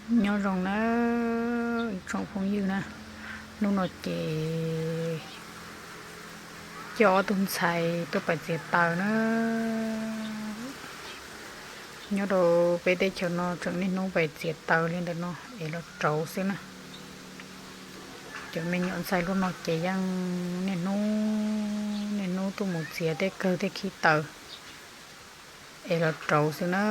Nyob zoo na, tsoom phooj ywg na, hnub no ces coj ob tug ntxhais tuaj pais txiav taws na. Nyob rau peb teb chaws no tseem niaj hnub pais txiav taws li ntawm no es los rauv xwb na. Cov me nyuam ntxhais lub no ces yeej niaj hnub niaj hnub tuaj mus txiav tej kawg tej khib taws es los rauv xwb na.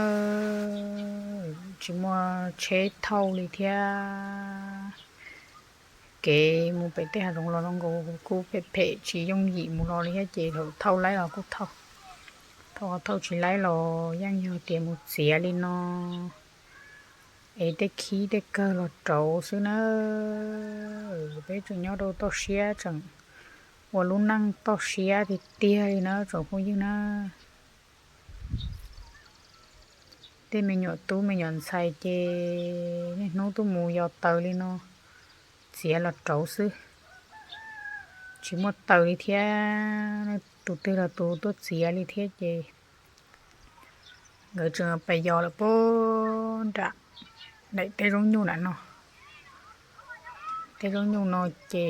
Tsis muaj tsheb thauj li thiab. Kev mus pem tej hav zoov los zoo nkaus kuj phem phem tsis yooj yim mus los li thiab ces thaum thauj laib los kuj thauj, thaum thauj tsis laib los yeej yog tias mus txiav li no es tej khib tej kawg los rauv xwb na. Peb tseem nyob rau toj siab tseem ua lub neej toj siab tiag tiag li na tsoom phooj ywg na. Tej me nyuam tub me nyuam ntxhais ces niaj hnub tuaj mus yos taws li no, txiav los rauv xwb, tsis muaj taws li thiab. Tus twg los tus tuaj txiav li thiab ces nkawd tseem pais yos lawm puag nram daim teb zaub nyuj nram no. Teb zaub nyuj no ces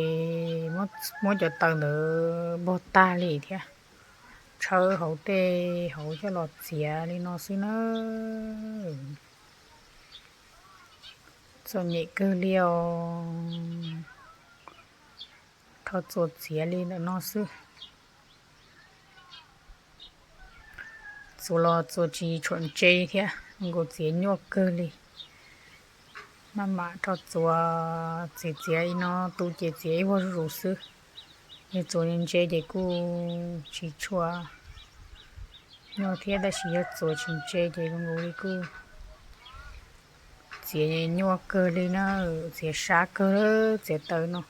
muab cov taws ntawd npog tag li thiab, tshawb hauv tej hauv coj los txiav li no xwb na. Txom nyem kawg li os. Rho txuas txiav li ntawm no xwb. Txuas los txuas tsis tshua ntse thiab, nkaus txiav nyuaj kawg li. Maj mam rho txuas, txiav txiav li no, tu ces txiav ib vuag zuj zus xwb. Yog txuas ntse ces kuj tsis tshua nyuaj thiab, tab sis yog txuas tsis ntse ces zoo nkaus li kuj txiav nyuaj kawg li na, txiav sab kawg, txiav taws no.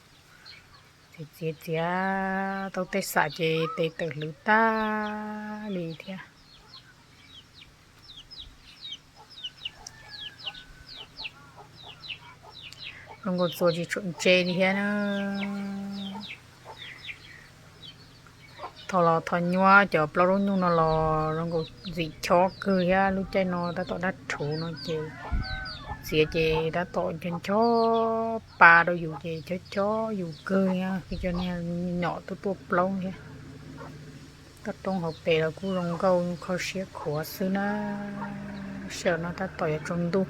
Txiav txiav txiav tau tej xam ces tes tawm hlwv tag li thiab. Zoo nkaus txuas tsis tshua ntse li thiab na. Tho los tho nyuab cov plaub zaub nyuj no los zoo nkaus ntxim chob kawg thiab, lub caij no tab tom dab rhuv no ces txiav ces tab tom ncho ncho pa rau yus ces chob chob yus kawg thiab, cov niag nyom tuaj tuaj plaub thiab. Toj roob hauv pes los kuj zoo nkauj kho siab khuav xwb na. Sij hawm no tab tom yuav tsaus ntuj,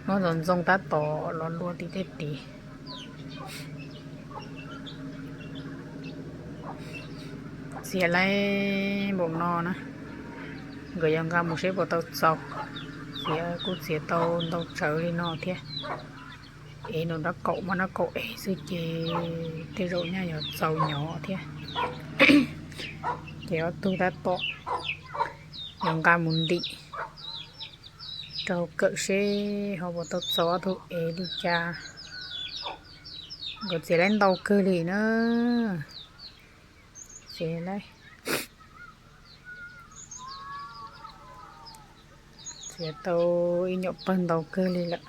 hnub ntxoov ntxoo tab tom los lua tim tej tid. Txiav laib npaum no na, nkawd yuav nqa mus seb puas tau txaus. Txiav kuj txiav tau ntau tsawv li no thiab. Ev nws rab kaum mas rab kaum ev xwb ces tej zaum nyaj yuav txaus nyov thiab. Ces ob tug tab tom yuav nqa mus ntim rau kawm seb ho puas tau txaus ob tug ev li cas. Nkawd txiav laib ntau kawg li na. Txiav laib, txiav tau ib nyuam pawg ntau kawg li lawm.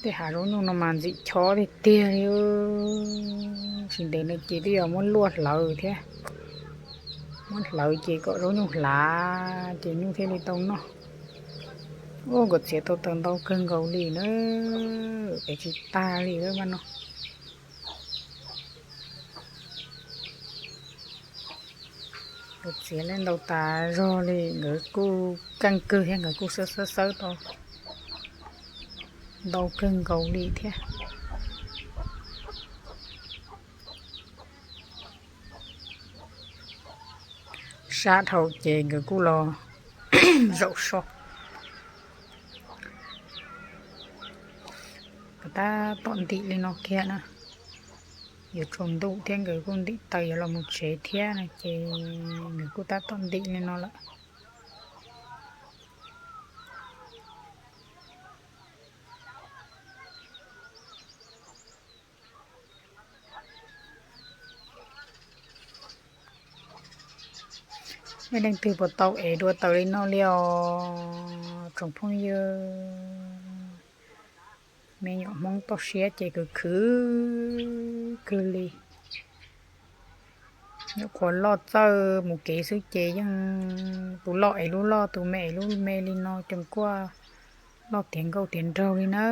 Tej hav zaub nyuj no mas ntxim chob tiag tiag li. Tsis ntev no ces twb yog muab luaj hlawv thiab. Muab hlawv ces kom zaub nyuj hlav ces nyuj thiaj li tau noj. Ua nkawd txiav tau taws ntau kawg nkaus li na, ev tsis tag li lawm mas no. Nkawd txiav laib ntau tas zog li, nkawd kuj keej kawg thiab, nkawd kuj xawb xawb xawb tau ntau kawg nkaus li thiab. Sab dhau ces nkawd kuj los zaum so. Nkawd tab tom ntim li no kiag na, yuav tsaus ntuj thiab nkawd kuj ntim taws yuav los mus tsev thiab no ces nkawd kuj tab tom ntim li no lawm. Nej leej twg puas tau ev dua taws li no li os tsoom phooj ywg? Me nyuam Hmoob toj siab ces khwv khwv kawg li. Nyuam qhuav loj txawj mus kev xwb ces yeej tus loj ev lub loj, tus me ev lub me li no, coom kuaj loj tiav nkauj tiav nraug li na.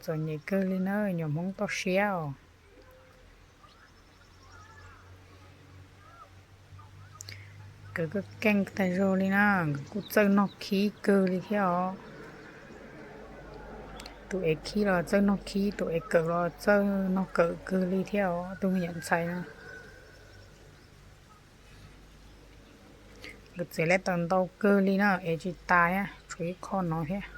Txom nyem kawg li na, nyuam Hmoob toj siab os. Nkawd kuj keej tag zog li na, nkawd kuj txawj noj khib kawg li thiab os. Tus ev khib los txawj noj khib, tus ev kawm los txawj noj kawm kawg li thiab os, tus me nyuam ntxhais na. Nkawd txiav lab taws ntau kawg li na, ev tsis tas thiab, tshuav ib qho no thiab.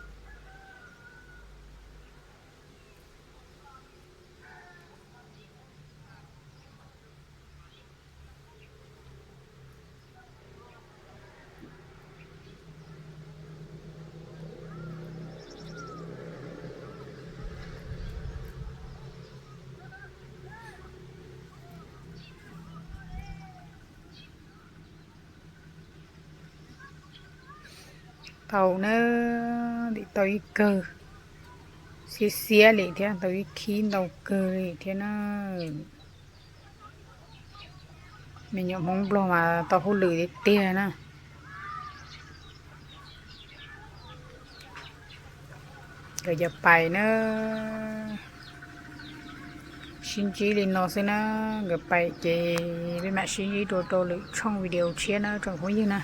Tau na, ntim tau ib kawg, xiab xiab li thiab, tau ib khib ntau kawg li thiab na. Me nyuam Hmoob Nplog mas tau hauj lwm tiag tiag na. Nkawd cov pais na, sib ntsib li no xwb na, nkawd pais ces peb mam sib ntsib dua rau lwm tshooj video tshiab na tsoom phooj ywg na.